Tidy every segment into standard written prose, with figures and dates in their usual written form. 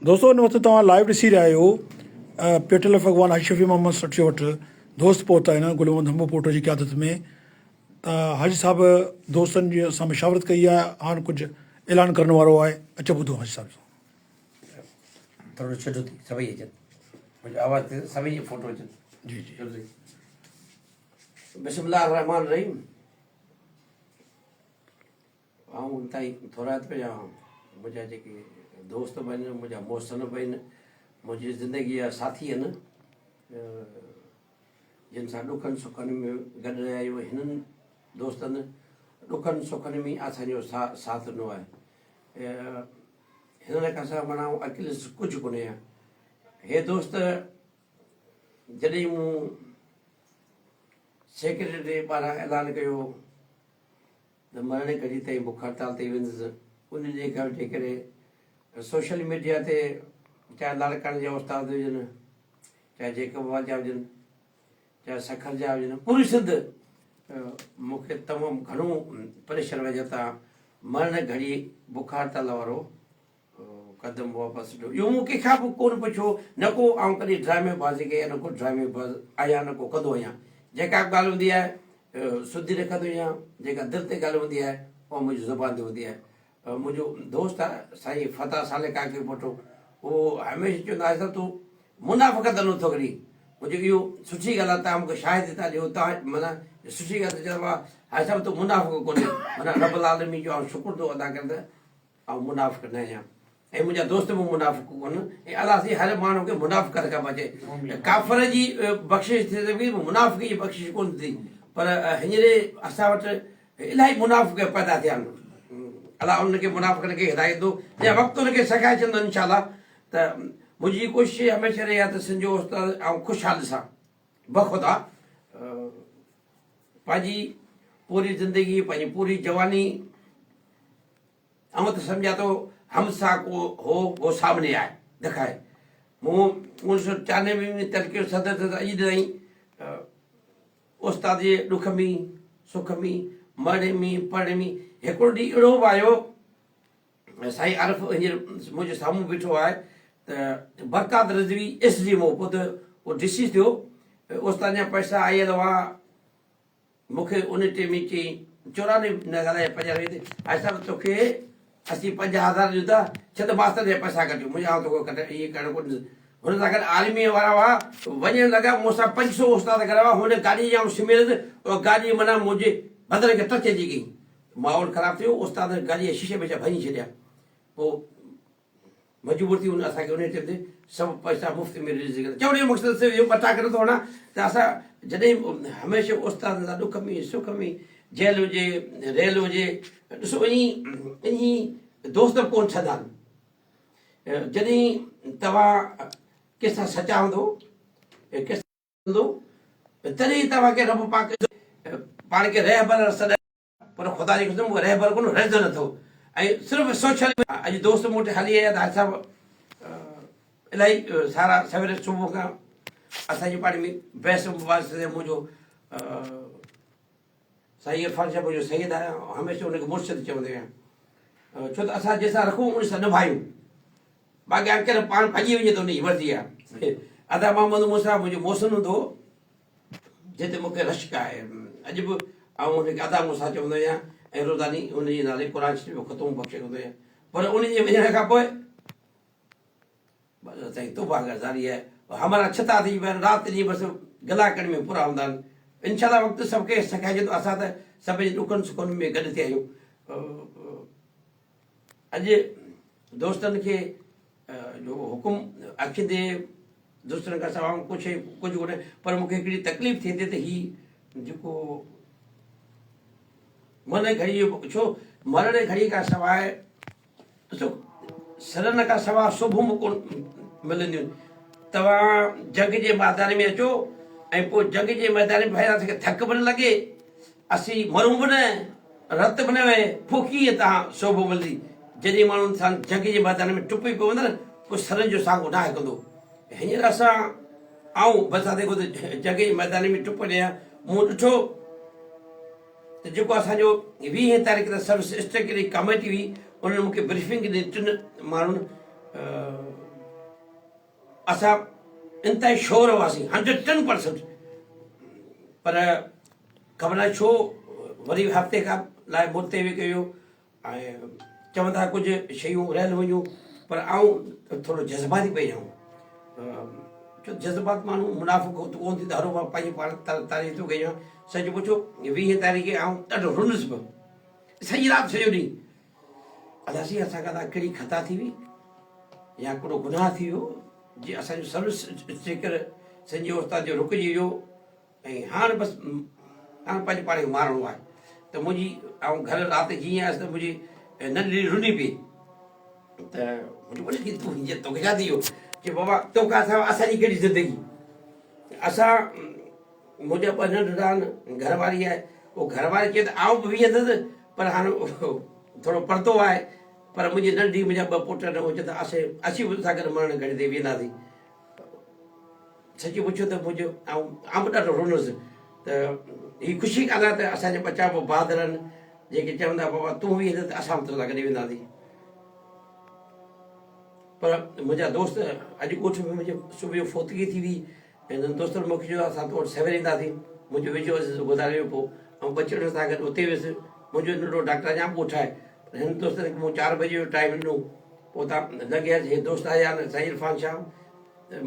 دوستو ان وقت توهان لائيو ڏسي رهيا آهيو پيٽل افغان حاجي شفيع محمد سٺيو وٽ دوست پهتا آهن گل محمد همبو پوٽو جي قيادت ۾ ته حاجي صاحب دوستن جي سان مشاورت ڪئي آهي هاڻ ڪجهه اعلان ڪرڻ وارو آهي اچو ٻڌو حاجي صاحب ٿورو ڇڊو ٿي سڀئي اچن منهنجو آواز ٿي سڀئي جي فوٽو اچن جي جي بسم الله الرحمن الرحيم آئون انتهائي ٿورائتو آهيان منهنجا جيڪي دوست به آهن منهنجا محسن به آهن منهنجي زندگي جا ساٿي آهن جن سان ڏکن سکن ۾ گڏ رهيا آهيون هنن دوستن ڏکن سکن ۾ اسانجو ساٿ ڏنو آهي هنن کان سواء معنيٰ آئون اڪيلي ڪجهه ڪونه آهيان هي دوست جڏهن مون سيڪريٽري پاران اعلان ڪيو ته مرڻ گهڙي تائين بک هڙتال تي ويندس ان ڏينهن کان وٺي ڪري سوشل ميڊيا تي چاهي لاڙڪاڻي جا استاد هجن چاهي جيڪب آباد جا هجن چاهي سکر جا هجن پوري سنڌ مون کي تمام گهڻو پريشر وجهه تان مرڻ گهڙي بک هڙتال وارو قدم واپس ڏيو. اهو مون ڪنهن کان به ڪونه پڇيو، نه ڪو آئون ڪڏهن ڊرامي بازي ڪئي آهي، نه ڪو ڊرامي باز آهيان، نه ڪو ڪندو آهيان. جيڪا به ڳالهه هوندي آهي، سڌي رکندو آهيان، جيڪا دل تي ڳالهه هوندي آهي، اها منهنجي زبان تي هوندي آهي. منهنجو دوست آهي سائين فتح صالح ڪاڪي پوٽو، اهو هميشه چوندو آهي صاحب تون منافقت نه ٿو ڪرين. منهنجو اهو سٺي ڳالهه آهي، توهان مون کي شاهدي ٿا ڏيو، توهان معنيٰ سٺي ڳالهه ٿا چئو، حاجي صاحب تون منافق ڪونهين، معنيٰ رب العالمين جو آئون شڪر ٿو ادا ڪريان ته آئون منافق نه آهيان ۽ منهنجا دوست به منافق ڪونهن ۽ الله سائين هر ماڻهو کي منافقت کان بچائي. ڪافر جي بخشش ٿي سگهي ٿي منافق جي بخشش ڪونه ٿي پر هينئر اسان وٽ الاهي منافق پيدا ٿيا آهن. الله انهن کي منافقن کي هدايت ڏو يا وقت انهن کي سکائي ڇڏندو انشاء الله. ته منهنجي ڪوشش هميشه رهي آهي ته سنڌ جو استاد آئون خوشحال ڏسان بخدا پنهنجي پوري زندگي پنهنجي پوري جواني آئون ته سمجهان ٿو هم سا ڪو هو هو سامني آئي دکائي. مون اوڻيھ سو چانوي ۾ ترڪي جو صدر ٿيس اڄ تائين استاد جي ڏک ۾ سک ۾ مرڻي ۾ پرڻي ۾ هڪڙو ڏينهن اهڙو به آيو سائين عارف هينئر منهنجي سامهون بيٺو آهي ته برڪات رضوي ايس ڊي ايم هو پوء ته هو ڊي سي ٿيو استاد جا پئسا آيل هئا مون کي ان ٽيم ۾ چيائين، 94 نه ڳالهاء 95 تي حاجي صاحب توکي اسين 50,000 ڏيون ٿا، ڇڏ ماستر جا پئسا ڪٽيو. مون چيو آئون توکي ڪٽ ائين ڪرڻ ڪونه ڏيندس. هن سان گڏ آرميء وارا هئا، وڃڻ لڳا، مون سان 500 استاد گڏ هئا، هن گاڏيء جي آئون سمهيل هيس، اها گاڏي معنيٰ منهنجي بدن کي ٽچ اچي ڪئي. ماحول خراب ٿي ويو، استادن گاڏيء جا شيشا ٻيشا ڀڃي ڇڏيا. پوء مجبور ٿي هن اسان کي انهيء ٽيم تي سڀ پئسا مفت ۾ رليز ڪري. چوڻ جو مقصد صرف اهو ٻٽاڪ نٿو هڻان ته اسان جڏهن هميشه استادن سان ڏک ۾ سک ۾ جيل هجي ريل هجي ڏسو انهي دوست به ڪونه ٺهندا آهن. جڏهن توهان ڪنهن سان سچا هوندو ڪنهن سان هوندو تڏهن توهان کي رب پاڪ پاڻ کي رهبر سڏائي. پر خدا جي قسم اهو رهبر ڪونه رهزن اٿو ۽ صرف سوشل اڄ دوست مون وٽ هلي آيا ته حاجي صاحب الاهي سارا سوير صبح کان اسان جي پاڙي ۾ بحث مباحث تي منهنجو سائين عرفان صاحب منهنجو سيد آهي هميشه ان کي مرشد چوندو آهيان ڇو ته اسان جنهن سان رکون ان سان نڀايون باقي اڪيلو پاڻ ڀڄي وڃي ته ان جي مرضي آهي ادا محمد موسيٰ منهنجو محسن هوندو هو جنهن تي مون کي رشڪ آهي. اڄ به آئون هن کي ادا موسيٰ چوندو آهيان ۽ روزاني هن جي نالي قرآن شريف جو ختمو بخشي ڪندو آهيان. پر ان جي وڃڻ کان پوء بس سائين توبه اگر جاري آهي. همراهه ڇتا ٿي ويا آهن، رات ڏينهن بس گلا ڪرڻ ۾ پورا هوندا آهن. انشاء الله وقت سڀ کي سکائجندو. اسان ته سڀني ڏکن سکن ۾ گڏ ٿيا آهيون. اڄ دوستن کي جو حڪم اکين تي دوستن کان سواء ڪجهه ڪجهه ڪونهي پر مون کي هڪڙي تڪليف ٿئي ٿي ته هي جيڪو من گهڙي جو ڇو مرڻ گهڙي کان سواء ڏسو سرن کان سواء سوڀون به ڪونه ملنديون توهان جنگ جي ميدان ۾ اچو ۽ پوء جنگ جي ميدان ۾ ڀائي اسان کي ٿڪ به نه لڳي اسين مرون به نه، رت به نه وهي، پوء ڪيئن تان سوڀ ملندي؟ جڏهن ماڻهو انسان جنگ جي ميدان ۾ ٽپي پوندو نه، پوء سرن جو سانگو ناهي ڪندو. هينئر اسان، آئون بذات خود جنگ جي ميدان ۾ ٽپ ڏيان، مون ڏٺو ته جيڪو اسان جو ويهين تاريخ تي سروس اسٽرڪچري ڪميٽي هئي، انهن مون کي بريفنگ ڏني ٽن ماڻهن، اسان انتهائي شور هئاسين 110% پر خبر ناهي ڇو وري هفتي کان لاء ملتوي ڪيو ويو ۽ چون ٿا ڪجهه شيون رهيل هيون پر آئون ٿورو جذباتي پئي آهيان ڇو جذبات ماڻهو منافق ڪون ٿيندو هرو ڀرو پنهنجي پاڻ تعريف ٿو ڪيان. سچ پڇو 20 تاريخ آئون ڏاڍو رنس به سڄي رات سڄو ڏينهن ادا سائين اسان کان ڪهڙي خطا ٿي وئي يا ڪهڙو گناهه ٿي ويو جي اسان جو سروس چيڪر سنجي استاد جو رڪجي ويو ۽ هاڻ بس هاڻ پنهنجي پاڻ کي مارڻو آهي ته منهنجي آئون گهر رات جيئن آيس ته منهنجي ننڍڙي رني پئي ته منهنجو وڏي کي تون هينئر توکي ڇا ٿي ويو؟ چي بابا توکان سواء اسان جي ڪهڙي زندگي، اسان منهنجا ٻه ننڍڙا آهن، گهر واري آهي، اهو گهر واري چيو ته آئون به ويهندس پر هاڻ ٿورو پردو آهي، پر منهنجي ننڍي منهنجا ٻه پٽ آهن، اهو چيو ته اسين به توسان گڏ مرڻ گهڙي تائين ويهنداسين. سچ پڇو ته منهنجو آئون آئون به ڏاڍو رنس ته هي خوشي ڳالهه آهي ته اسان جا ٻچا به بهادر آهن جيڪي چوندا بابا تون ويهندين ته اسان به توسان گڏ وينداسين. پر منهنجا دوست اڄ ڳوٺ ۾ منهنجي صبح جو فوتگي ٿي وئي ۽ انهن دوستن مون کي چيو اسان تو وٽ سوير اينداسين. منهنجو ويجهو عزيز گذاري ويو پوء آئون ٻچڙن سان گڏ اتي ويس. منهنجو ننڍڙو ڊاڪٽر اڃا به ڳوٺ آهي پر هنن دوستن کي مون چار بجي جو ٽائيم ڏنو پوء اتان لڳيس هي دوست آيا آهن سائين عرفان شاهه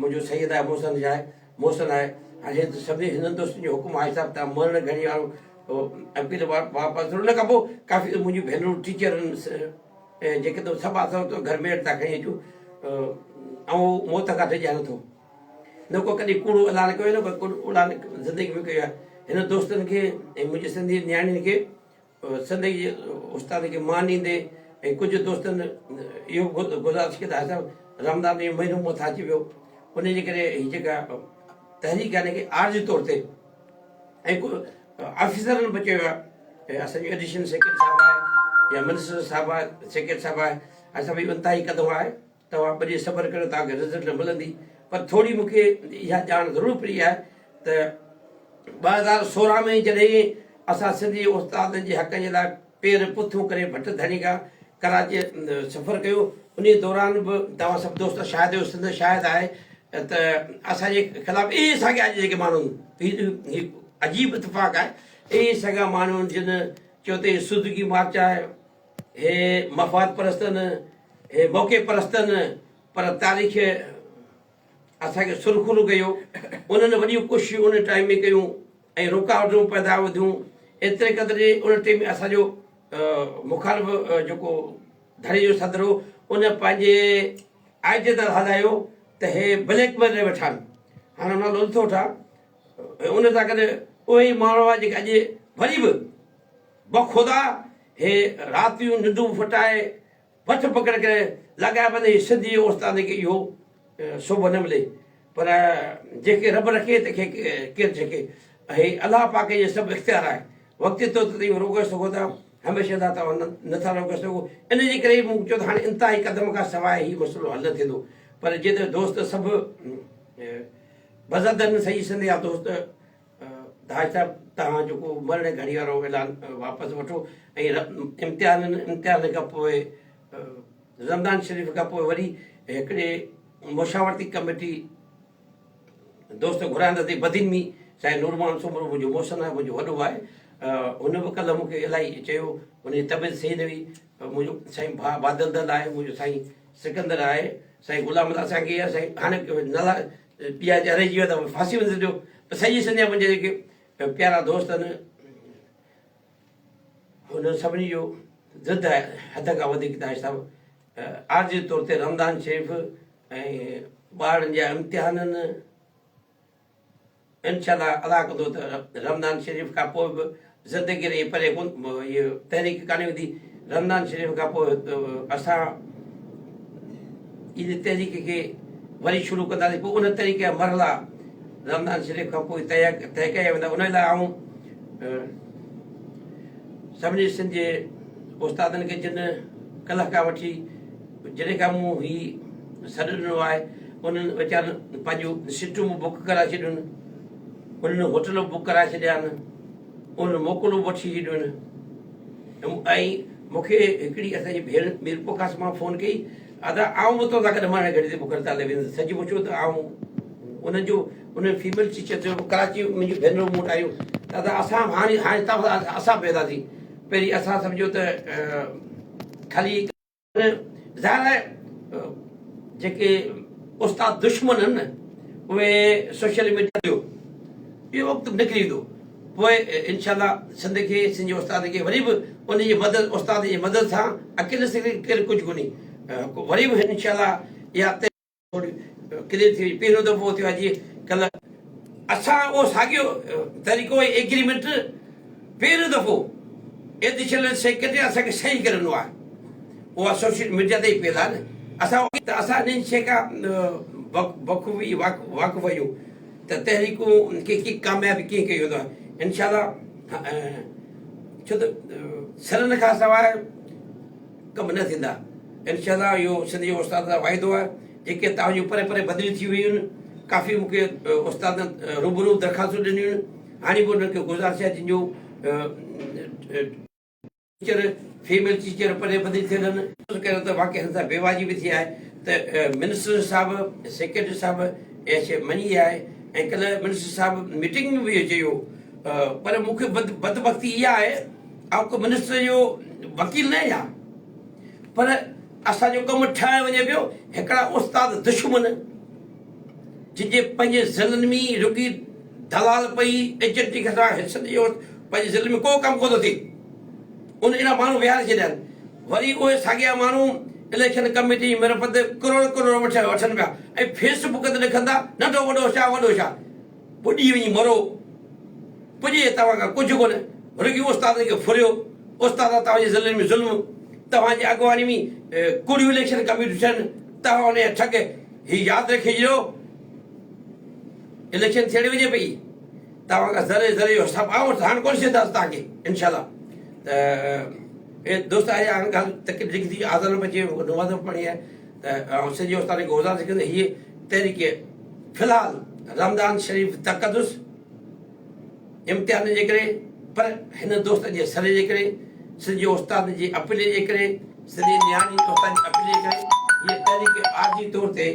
منهنجو سيد آهي محسن شاهه محسن آهي هاڻي هي سڀني هنن دوستن جو حڪم آهي صاحب تان مرڻ گهڙي وارو اپيل واپس ان کان پوء ڪافي منهنجون ڀينرون ٽيچر جيڪي تو سڀ آسان تو گهر ۾ ٿا کڻي اچون آئون موت کان ڊڄان نٿو نه ڪو ڪڏهن ڪوڙو اعلان ڪيو نه ڪو ڪوڙو اعلان زندگي ۾ ڪيو آهي هن دوستن کي ۽ منهنجي سنڌي نياڻين کي سنڌ جي استاد کي مان ڏيندي ۽ ڪجهه دوستن اهو گذارش ڪئي ته حاجي صاحب رمضان جو مهينو مٿان اچي ويو ان جي ڪري هي جيڪا تحريڪ آهي ان کي عارضي طور تي ۽ آفيسرن به چيو آهي اسان جو ايڊيشنل سيڪريٽري صاحب آهي يا منسٽر صاحب آهي سيڪريٽري صاحب آهي ۽ سڀ اهو انتهائي قدم آهي توهان ٻه ڏينهن صبر ڪريو توهان کي رزلٽ ملندي پر ٿوري مون کي اها ڄاڻ ضرور پئي آهي ته 2016 ۾ جڏهن اسان سنڌي استادن جي حقن جي لاء پير پٿون ڪري ڀٽ ڌڻي کان ڪراچي سفر ڪيو انهي دوران به توهان سڀ دوست شاهد آهيو سنڌ شاهد آهي ته اسان جي خلاف اهي ساڳيا اڄ جيڪي ماڻهو هي عجيب اتفاق آهي اهي ساڳيا ماڻهو جن چيو ته هي سوزوڪي مارچ آهي هي مفاد پرستن هي موقعي پرستن پر تاريخ اسان کي سرخرو ڪيو. انهن وڏيون ڪوششون ان ٽائيم ۾ ڪيون ۽ رڪاوٽون پيدا وڌيون ايتري قدر جي ان ٽائيم ۾ اسان جو مخالف جيڪو ڌڙي جو صدر هو ان پنهنجي آئيڊيا تان هلايو ته هي بليڪ ميل ري ويٺا آهن هاڻي نالو نٿو وٺان ۽ ان سان گڏ اهي ئي ماڻهو هئا جيڪي اڄ وري به بخدا هي راتيون ننڊون ڦٽائي وٺ پڪڙ ڪري لڳايا پيا ته سنڌ جي استاد کي اهو سوڀ نه ملي پر جنهن کي رب رکي تنهن کي ڪير ڇڪي. هي الله پاڪ جي سڀ اختيار آهي. وقتي طور تي توهين روڪي سگهو ٿا هميشه لاء توهان نه ٿا روڪي سگهو. ان جي ڪري ئي مون چيو ته هاڻي انتهائي قدم کان سواء هي مسئلو حل نه ٿيندو پر جيئن ته دوست سڀ بضد آهن سڄي سنڌ جا دوست ڌاج صاحب توهان جيڪو مرڻ گهڙي وارو اعلان واپس وٺو ۽ امتحانن امتحان کان پوء رمضان شريف کان پوء وري هڪڙي مشاورتي ڪميٽي دوست گهرائينداسين بدين ۾ سائين نور محمد سومرو منهنجو محسن آهي منهنجو وڏو آهي هن به ڪلهه مون کي الاهي چيو هن جي طبيعت صحيح نه هئي منهنجو سائين ڀاء بادل دل آهي منهنجو سائين سڪندر آهي سائين غلام الله سان کي سائين هاڻي نالا ٻيا جا رهجي ويا ته ڦاسي وڃي ڇڏيو پر سڄي سنڌ جا منهنجا جيڪي پيارا دوست آهن انهن سڀني جو ضد آهي حد کان وڌيڪ ته صاحب عارضي طور تي رمضان شريف ۽ ٻارڙن جا امتحانن انشاء الله الله ڪندو ته رمضان شريف کان پوء به زندگي رهي پري ڪون هي تحريڪ ڪانه ويندي رمضان شريف کان پوء اسان ان تحريڪ کي وري شروع ڪنداسين پوء ان تحريڪ جا مرحلا رمضان شريف کان پوء طئي ڪيا ويندا ان لاء آئون سڀني سنڌ جي استادن کي جن ڪلهه کان وٺي جڏهن کان مون هي سڏ ڏنو آهي انهن ويچارن پنهنجون سيٽون به بڪ ڪرائي ڇڏيون انهن هوٽل به بڪ ڪرائي ڇڏيا آهن انهن موڪلون به وٺي ڇڏيون آهن ۽ مون کي هڪڙي اسان جي ڀيڻ ميرپورخاص مان فون ڪئي ادا آئون به تو سان گڏ مرڻ گهڙي تي بک هڙتال تي ويندس. سچ پڇو ته آئون انهن جو انهن فيميل ٽيچر جو ڪراچي منهنجون ڀينرون مون وٽ آيون ته ادا اسان به هاڻي هاڻي توهان سان اسان به وينداسين. پهرين اسان سمجهيو ته خالي ظاهر آهي جيڪي استاد دشمن آهن نه اهي سوشل ميڊيا جو اهو وقت به نڪري ويندو پوء انشاء الله سنڌ کي سنڌ جي استاد کي وري به ان جي مدد استاد جي مدد سان اڪيلي سر ڪير ڪجهه ڪونهي وري به انشاء الله اها ٿوري ڪليئر ٿي وئي پهريون دفعو ٿيو آهي جيئن ڪلهه اسان اهو ساڳيو طريقو ۽ ايگريمينٽ پهريون دفعو ايڊيشنل سيڪريٽري اسان کي صحيح ڪري ڏنو آهي اها سوشل ميڊيا تي ئي پيل آهي نه اسان ته اسان انهن شيء کان بخوبي واقف آهيون ته تحريڪون کي ڪي ڪامياب ڪيئن ڪيو ويندو آهي انشاء الله ڇو ته سرن کان سواء ڪم نه ٿيندا. انشاء الله اهو سنڌ جي استادن سان واعدو آهي جيڪي توهان جون پري پري بدليون ٿي ويون آهن ڪافي مون کي استادن روبرو درخواستون ڏنيون آهن هاڻي به انهن کي گذارش آهي جن جو ٽيچر فيميل ٽيچر پري بدلي ٿيل آهن ڪيو ته واقعي هن سان بيواجبي ٿي آهي ته منسٽر صاحب سيڪريٽري صاحب اها شيء مڃي آهي ۽ ڪلهه منسٽر صاحب ميٽنگ ۾ به اهو چيو پر مون کي بدبختي اها آهي آئون ڪو منسٽر جو وڪيل نه آهيان پر اسان جو ڪم ٺهڻ وڃي پيو هڪڙا استاد دشمن جن جي پنهنجي ضلعن ۾ رڳي دلال پئي ايجنٽي کان سواء حصن جو پنهنجي ضلعن ۾ ڪو ڪم ڪونه ٿو ٿئي ان اهڙا ماڻهو ويهاري ڇڏيا آهن وري اهي ساڳيا ماڻهو اليڪشن ڪميٽي جي معرفت ڪروڙ ڪروڙ وٺن پيا ۽ فيس بڪ تي لکندا ننڍو وڏو ڇا وڏو ڇا ٻڏي وڃي مرو، پڄي توهان کان ڪجهه ڪونه، رڳي استادن کي ڦريو، استاد توهان جي ضلعن ۾ ظلم، توهان جي اڳواڻي ۾ ڪوڙيون اليڪشن ڪميٽيون ٺهن، توهان ان جا ٺڳ، هي ياد رکجو اليڪشن ٿيڻ وڃي پئي، توهان کان ذري ذري جو حساب آئون هاڻ ڪونه ڇڏيندس توهان کي انشاء الله ته اي دوست آهي هاڻ ڳالهه تڪليف جيڪي ٿي آزار بچي نماز پڙهي آهي ته آئون سڄي استادن کي گذارش ڪندس هيء تحريڪ في الحال رمضان شريف تقدس امتحان جي ڪري پر هن دوستن جي سڏ جي ڪري سنڌ جي استادن جي اپيل جي ڪري سنڌ جي نياڻي استادن جي اپيل جي ڪري هيء تحريڪ عارضي طور تي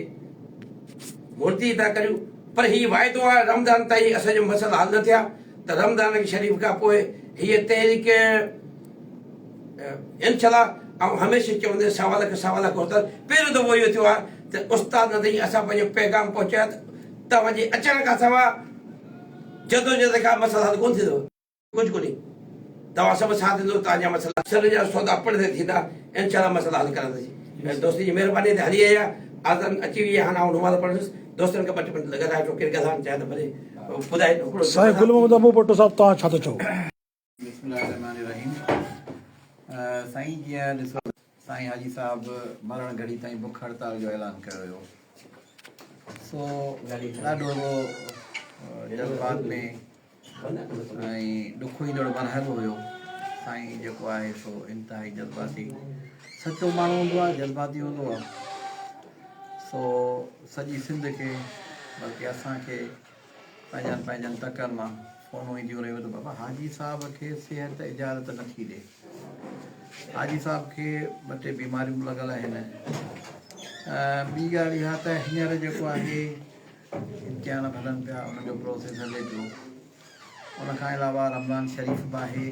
ملتوي ٿا ڪريون پر هي واعدو آهي رمضان تائين اسان جو مسئلا حل نه ٿيا ته رمضان شريف کان پوء هيء تحريڪ انشاء الله آئون هميشه چوندس سوا لک سوا لک استاد پهريون دفعو اهو ٿيو آهي ته استاد تائين اسان پنهنجو پيغام پهچايو ته توهان جي اچڻ کان سواء جدوجهد کان مسئلا حل ڪونه ٿيندو ڪجهه ڪونهي توهان سڀ ساٿ ڏيندو توهان جا مسئلا سر جا سودا پڻ تي ٿيندا انشاء الله مسئلا حل ڪرنداسين دوستي جي مهرباني تي هلي آيا آذان اچي وئي هاڻ آئون نماز پڙهندس دوستن کي ٻه ٽي منٽ ڳالهائي ڇو ڪير ڳالهائڻ چاهي ته ڀلي ٻڌائي هڪڙو سائين گل محمد ابوپوٽو صاحب توهان ڇا ٿا چئو. بسم الله الرحمن الرحيم سائين جيئن ڏسو سائين حاجي صاحب مرڻ گهڙي تائين بک هڙتال جو اعلان ڪيو هيو سو ڏاڍو جذبات ۾ ۽ ڏکوئيندڙ مرحلو هيو سائين جيڪو آهي سو انتهائي جذباتي سچو ماڻهو هوندو آهي جذباتي هوندو آهي سو سڄي سنڌ کي بلڪه اسان کي پنهنجن پنهنجن تڪن مان فونون اينديون رهيون ته بابا حاجي صاحب کي صحت اجازت نه ٿي ڏي. حاجي صاحب کي ٻه ٽي بيماريون به لڳل آهن. ٻي ڳالهه اها ته هينئر جيڪو آهي امتحان به هلن پيا ان جو پروسيس هلي پيو. ان کان علاوه رمضان شريف به آهي.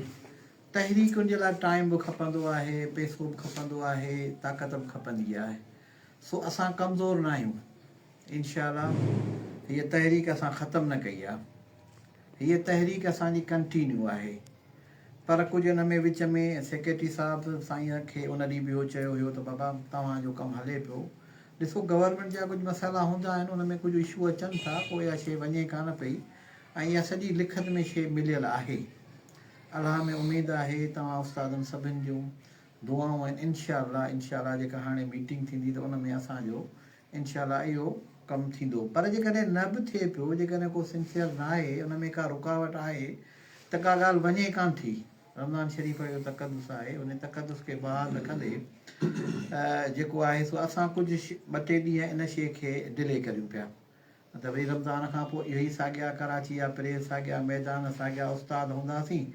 تحريڪن جي لاء ٽائيم به کپندو آهي، پئسو به کپندو آهي، طاقت به کپندي آهي. سو اسان ڪمزور ناهيون. انشاء الله هيء تحريڪ اسان ختم نه ڪئي آ. هيء تحريڪ اسان جي ڪنٽينيو آهي. پر ڪجهه ان ۾ وچ ۾ سيڪريٽري صاحب سائين کي ان ڏينهن به اهو چيو هيو ته بابا توهان جو ڪم هلي پيو. ڏسو گورنمينٽ جا ڪجهه مسئلا هوندا آهن ان ۾ ڪجهه اشو اچن ٿا پوء اها شيء وڃي ڪانه پئي ۽ اها سڄي لکت ۾ شيء مليل آهي. الله ۾ اميد آهي توهان استادن سڀن جون دعائون آهن انشاء الله انشاء الله جيڪا هاڻي ميٽنگ ٿيندي ته ان ۾ اسان جو انشاء الله اهو ڪم ٿيندو پر جيڪڏهن نه به ٿئي پيو جيڪڏهن ڪو سنسيئر ناهي ان ۾ ڪا رڪاوٽ آهي ته ڪا ڳالهه وڃي ڪانه ٿي رمضان شريف جو تقدس آهي ان تقدس کي بحال رکندي جيڪو آهي سو اسان ڪجهه ٻه ٽي ڏينهن ان شيء کي ڊلي ڪريون پيا نه ته وري رمضان کان پوء اهي ئي ساڳيا ڪراچي جا پريس ساڳيا ميدان ساڳيا استاد هونداسين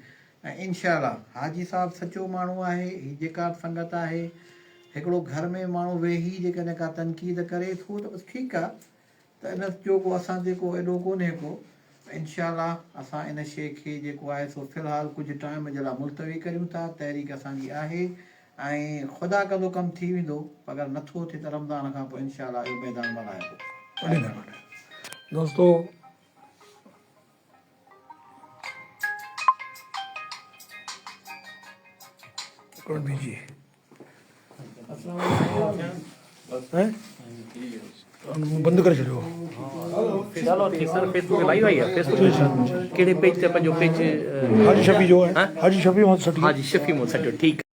۽ انشاء الله حاجي صاحب سچو ماڻهو آهي هي جيڪا به سنگت آهي. هڪڙو گهر ۾ ماڻهو ويهي جيڪڏهن ڪا تنقيد ڪري ٿو ته بس ٺيڪ آ ته ان جو ڪو اسان تي ڪو ايڏو ڪونهي ڪو انشاء الله اسان ان شيء کي جيڪو آهي سو في الحال ڪجهه ٽائيم جي لاء ملتوي ڪريون ٿا تحريڪ اسان جي آهي ۽ خدا ڪندو ڪم ٿي ويندو اگر نٿو ٿئي ته رمضان کان پوء انشاء الله اهو ميدان ملهائبو. وڏي مهرباني دوستو. هڪڙو بيجي بند ڪري ڇڏيو. چلو ٺيڪ سر فيسبوڪ تي لائيو آئي آ فيسبوڪ تي ڪهڙي پيج تي پنهنجو پيج حاجي شفيع جو آهي حاجي شفيع محمد سٺيو حاجي شفيع محمد سٺيو ٺيڪ.